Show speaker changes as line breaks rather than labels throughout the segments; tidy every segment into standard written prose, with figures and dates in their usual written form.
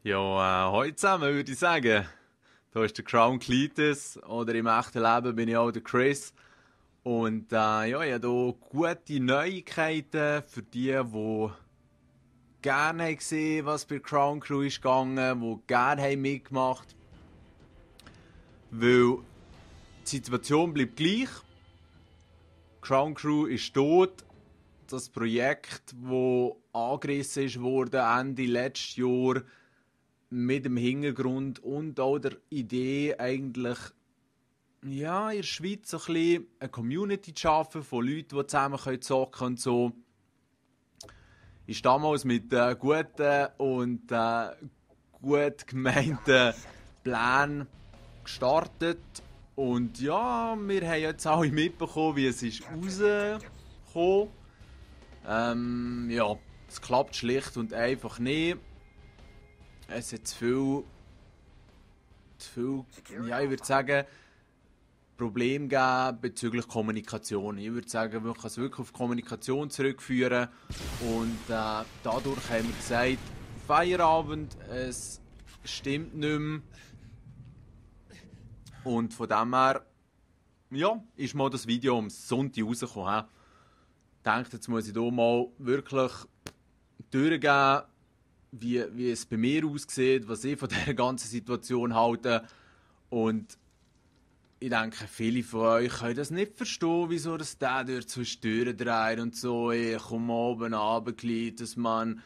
Ja, heute zusammen würde ich sagen. Da ist der Crown Cletus oder im echten Leben bin ich auch der Chris. Und ja, ich habe hier gute Neuigkeiten für die, die gerne haben gesehen, was bei Crown Crew ist gegangen, die gerne haben mitgemacht. Weil die Situation bleibt gleich. Crown Crew ist tot. Das Projekt, das angerissen wurde Ende letztes Jahr, mit dem Hintergrund und auch der Idee eigentlich, ja, in der Schweiz so ein bisschen eine Community zu schaffen von Leuten, die zusammen zocken können und so, ist damals mit guten und gut gemeinten Plänen gestartet. Und ja, wir haben jetzt alle mitbekommen, wie es ist rausgekommen. Ja, es klappt schlicht und einfach nicht. Es hat zu viel, ja, ich würde sagen, Probleme geben bezüglich Kommunikation. Ich würde sagen, man kann es wirklich auf Kommunikation zurückführen. Und dadurch haben wir gesagt, Feierabend, es stimmt nicht mehr. Und von dem her, ja, ist mal das Video am Sonntag rausgekommen. Ich denke, jetzt muss ich hier mal wirklich durchgehen, wie es bei mir aussieht, was ich von dieser ganzen Situation halte. Und ich denke, viele von euch können das nicht verstehen, wieso das der durch so Stören dreht und so, ich komme oben runter, dass man...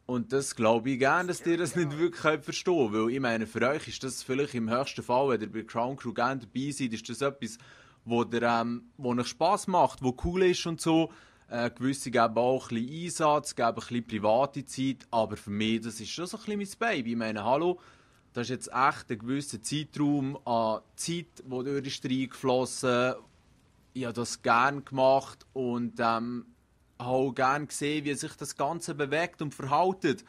Und das glaube ich gerne, dass ihr das nicht wirklich verstehen könnt, weil ich meine, für euch ist das vielleicht im höchsten Fall, wenn ihr bei Crown Crew gerne dabei seid, ist das etwas, wo euch Spass macht, wo cool ist und so. Gewisse geben auch ein bisschen Einsatz, geben ein bisschen private Zeit, aber für mich, das ist schon so ein bisschen mein Baby. Ich meine, hallo, das ist jetzt echt ein gewisser Zeitraum an Zeit, die durch ist reingeflossen. Ich habe das gerne gemacht und auch gerne gesehen, wie sich das Ganze bewegt und verhält.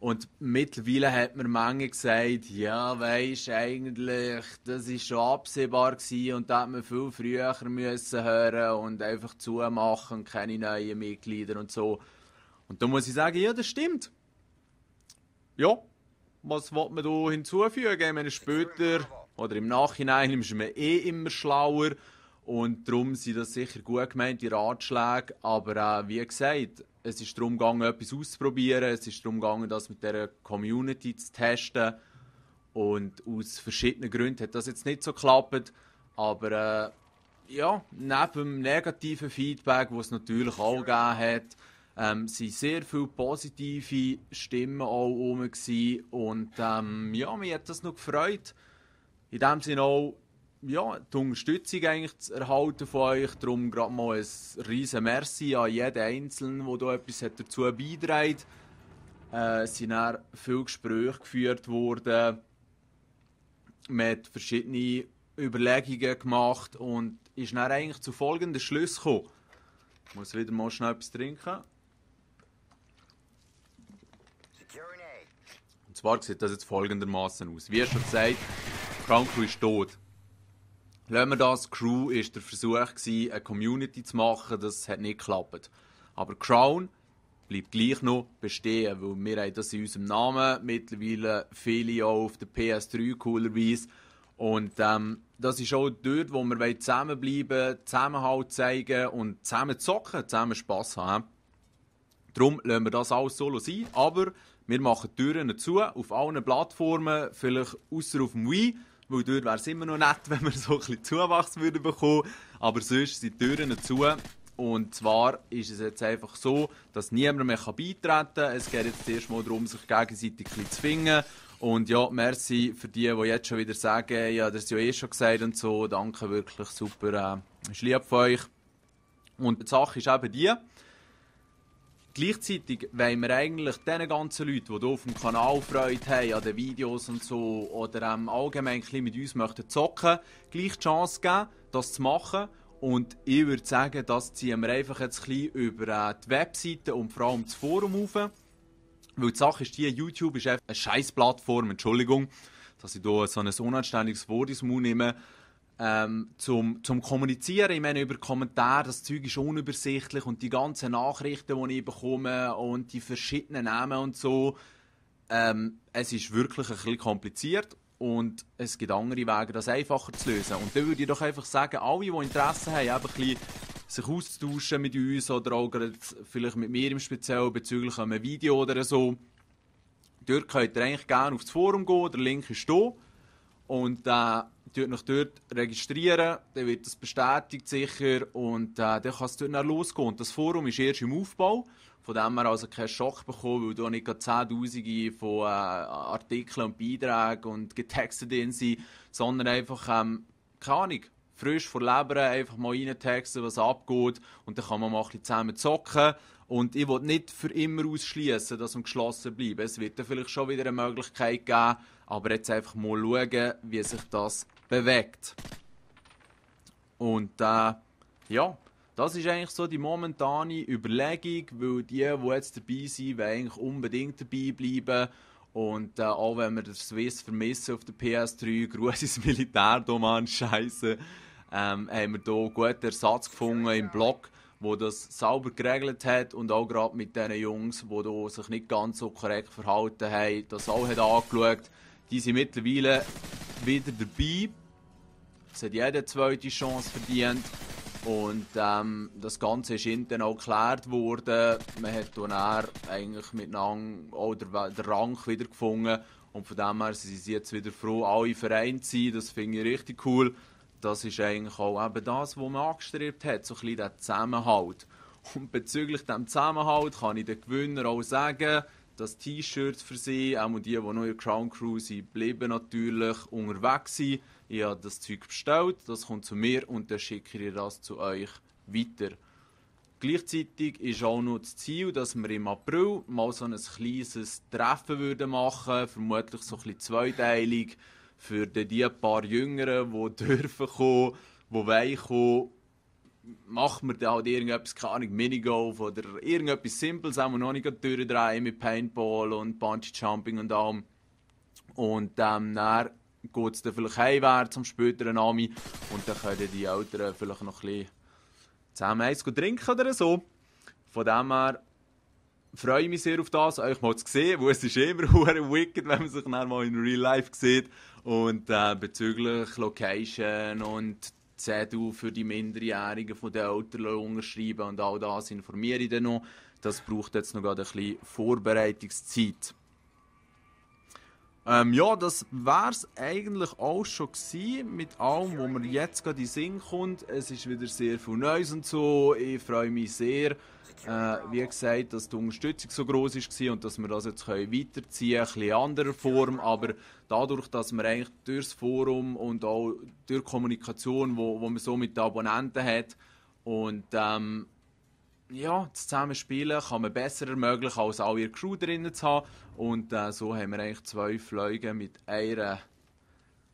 Und mittlerweile hat mir manche gesagt, ja, weisst eigentlich, das ist schon absehbar gewesen und da hat man viel früher müssen hören und einfach zumachen und keine neuen Mitglieder und so. Und da muss ich sagen, ja, das stimmt. Ja, was will man da hinzufügen? Ich meine, später oder im Nachhinein ist man eh immer schlauer und darum sind das sicher gut gemeinte Ratschläge, aber wie gesagt, es ist darum gegangen, etwas auszuprobieren, es ist darum gegangen, das mit dieser Community zu testen und aus verschiedenen Gründen hat das jetzt nicht so geklappt, aber ja, neben dem negativen Feedback, das es natürlich auch gegeben hat, sind sehr viele positive Stimmen auch rum gewesen. Und ja, mir hat das noch gefreut. In dem Sinne auch, ja, die Unterstützung eigentlich zu erhalten von euch. Darum gerade mal ein riesen Merci an jeden Einzelnen, der da etwas hat dazu beigetragen hat. Es sind dann viele Gespräche geführt worden, mit verschiedenen Überlegungen gemacht und ist dann eigentlich zu folgenden Schluss gekommen. Ich muss wieder mal schnell etwas trinken. Und zwar sieht das jetzt folgendermaßen aus. Wie schon gesagt, Crown Crew ist tot. Lassen wir das, Crew war der Versuch, eine Community zu machen, das hat nicht geklappt. Aber Crown bleibt gleich noch bestehen, weil wir haben das in unserem Namen, mittlerweile viele auch auf der PS3 coolerweise. Und das ist auch dort, wo wir zusammenbleiben, Zusammenhalt zeigen und zusammen zocken, zusammen Spass haben. Darum lassen wir das alles so sein, aber wir machen die Türen zu, auf allen Plattformen, vielleicht außer auf dem Wii, weil dort wäre es immer noch nett, wenn wir so ein bisschen Zuwachs würden bekommen, aber sonst sind die Türen zu. Und zwar ist es jetzt einfach so, dass niemand mehr beitreten kann. Es geht jetzt erst mal darum, sich gegenseitig ein bisschen zu finden. Und ja, merci für die jetzt schon wieder sagen, ja, das ist ja eh schon gesagt und so. Danke, wirklich super. Ist lieb von euch. Und die Sache ist eben die, gleichzeitig wollen wir eigentlich den ganzen Leuten, die hier auf dem Kanal Freude haben an den Videos und so, oder allgemein ein bisschen mit uns möchten zocken, gleich die Chance geben, das zu machen. Und ich würde sagen, das ziehen wir einfach jetzt ein bisschen über die Webseite und vor allem das Forum auf. Weil die Sache ist die, YouTube ist einfach eine scheiß Plattform, Entschuldigung, dass ich hier so ein unanständiges Wort ins Mund nehme. zum Kommunizieren. Ich meine, über Kommentare, das Zeug ist unübersichtlich und die ganzen Nachrichten, die ich bekomme und die verschiedenen Namen und so, es ist wirklich ein bisschen kompliziert und es gibt andere Wege, das einfacher zu lösen. Und dann würde ich doch einfach sagen, alle, die Interesse haben, einfach ein bisschen sich auszutauschen mit uns oder auch vielleicht mit mir im Speziellen bezüglich einem Video oder so, dort könnt ihr eigentlich gerne aufs Forum gehen, der Link ist da. Und euch dort registrieren, dann wird das bestätigt sicher und dann kann es dort losgehen. Und das Forum ist erst im Aufbau, von dem wir also keinen Schock bekommen, weil da nicht gerade Zehntausende von Artikeln und Beiträgen und getextet sind, sondern einfach, keine Ahnung, frisch vor Leber einfach mal reintexten, was abgeht und dann kann man mal ein bisschen zusammen zocken. Und ich will nicht für immer ausschließen, dass wir geschlossen bleiben. Es wird dann vielleicht schon wieder eine Möglichkeit geben, aber jetzt einfach mal schauen, wie sich das bewegt. Und ja, das ist eigentlich so die momentane Überlegung, weil die jetzt dabei sind, wollen eigentlich unbedingt dabei bleiben. Und auch wenn wir den Swiss vermissen auf der PS3, Gruß ins Militärdomain, Scheiße, haben wir hier guten Ersatz gefunden im Blog, wo das sauber geregelt hat und auch gerade mit diesen Jungs, die sich nicht ganz so korrekt verhalten haben, das auch hat angeschaut. Die sind mittlerweile wieder dabei. Es hat jede eine zweite Chance verdient. Und das Ganze ist intern auch geklärt worden. Man hat dann eigentlich miteinander auch den Rang wieder gefunden. Und von dem her sind sie jetzt wieder froh, alle vereint zu sein. Das finde ich richtig cool. Das ist eigentlich auch eben das, was man angestrebt hat, so ein bisschen der Zusammenhalt. Und bezüglich diesem Zusammenhalt kann ich den Gewinner auch sagen, dass T-Shirts für sie, auch die noch in der Crown Crew sind, bleiben natürlich unterwegs sein. Ich habe das Zeug bestellt, das kommt zu mir und dann schicke ich das zu euch weiter. Gleichzeitig ist auch noch das Ziel, dass wir im April mal so ein kleines Treffen machen würden, vermutlich so ein bisschen zweiteilig, für die paar Jüngeren, die dürfen kommen, die wollen kommen. Machen wir dann halt irgendetwas, keine Ahnung, Minigolf oder irgendetwas Simples, auch noch nicht durchdrehen mit Paintball und Bungee-Jumping und allem. Und dann geht es dann vielleicht heimwärts am späteren Abend und dann können die Eltern vielleicht noch ein bisschen zusammen eins trinken oder so. Von dem her freue ich mich sehr auf das, euch mal zu sehen, weil es ist immer verdammt wicked, wenn man sich dann mal in Real Life sieht. Und bezüglich Location und Zettel für die Minderjährigen von den Eltern unterschreiben und all das informiere ich dann noch. Das braucht jetzt noch ein bisschen Vorbereitungszeit. Ja, das war es eigentlich auch schon gewesen, mit allem, was mir jetzt gerade in den Sinn kommt. Es ist wieder sehr viel Neues und so. Ich freue mich sehr, wie gesagt, dass die Unterstützung so gross war und dass wir das jetzt weiterziehen können, ein bisschen in anderer Form. Aber dadurch, dass wir eigentlich durch das Forum und auch durch die Kommunikation, wo man so mit den Abonnenten hat und ja, das Zusammenspielen kann man besser ermöglichen, als auch ihre Crew drinnen zu haben. Und so haben wir eigentlich 2 Fliegen mit einer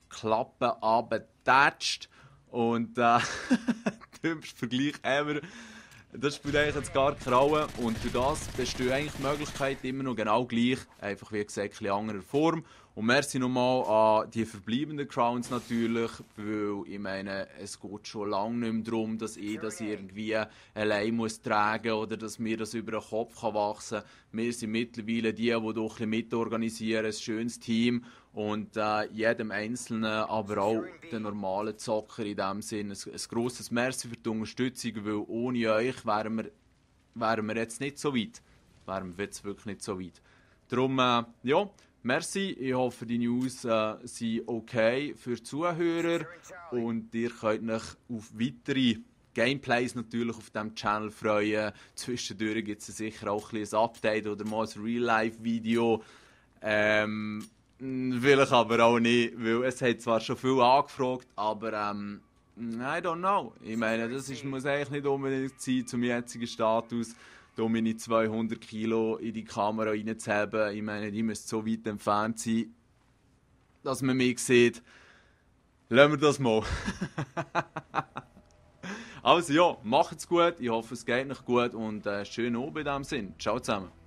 Klappe abgetatscht. Und dümmster Vergleich ever. Das spielt eigentlich jetzt gar keine Rolle. Und durch das besteht eigentlich die Möglichkeit immer noch genau gleich. Einfach wie gesagt, in anderer Form. Und merci nochmal an die verbleibenden Crowns natürlich, weil ich meine, es geht schon lange nicht mehr darum, dass ich das irgendwie allein muss tragen oder dass mir das über den Kopf wachsen kann. Wir sind mittlerweile die doch ein bisschen mitorganisieren, ein schönes Team und jedem Einzelnen, aber auch den normalen Zocker in dem Sinne ein grosses Merci für die Unterstützung, weil ohne euch wären wir jetzt nicht so weit. Wären wir jetzt wirklich nicht so weit. Darum, ja, merci, ich hoffe, die News sind okay für die Zuhörer und ihr könnt euch auf weitere Gameplays natürlich auf diesem Channel freuen. Zwischendurch gibt es sicher auch ein Update oder mal ein Real-Life-Video. Vielleicht aber auch nicht, weil es hat zwar schon viel angefragt, aber I don't know. Ich meine, muss eigentlich nicht unbedingt sein zum jetzigen Status, da meine 200 Kilo in die Kamera reinzuheben. Ich meine, die müssen so weit entfernt sein, dass man mich sieht. Lassen wir das mal. Also ja, macht's gut. Ich hoffe, es geht euch gut und schönen Abend in diesem Sinn. Ciao zusammen.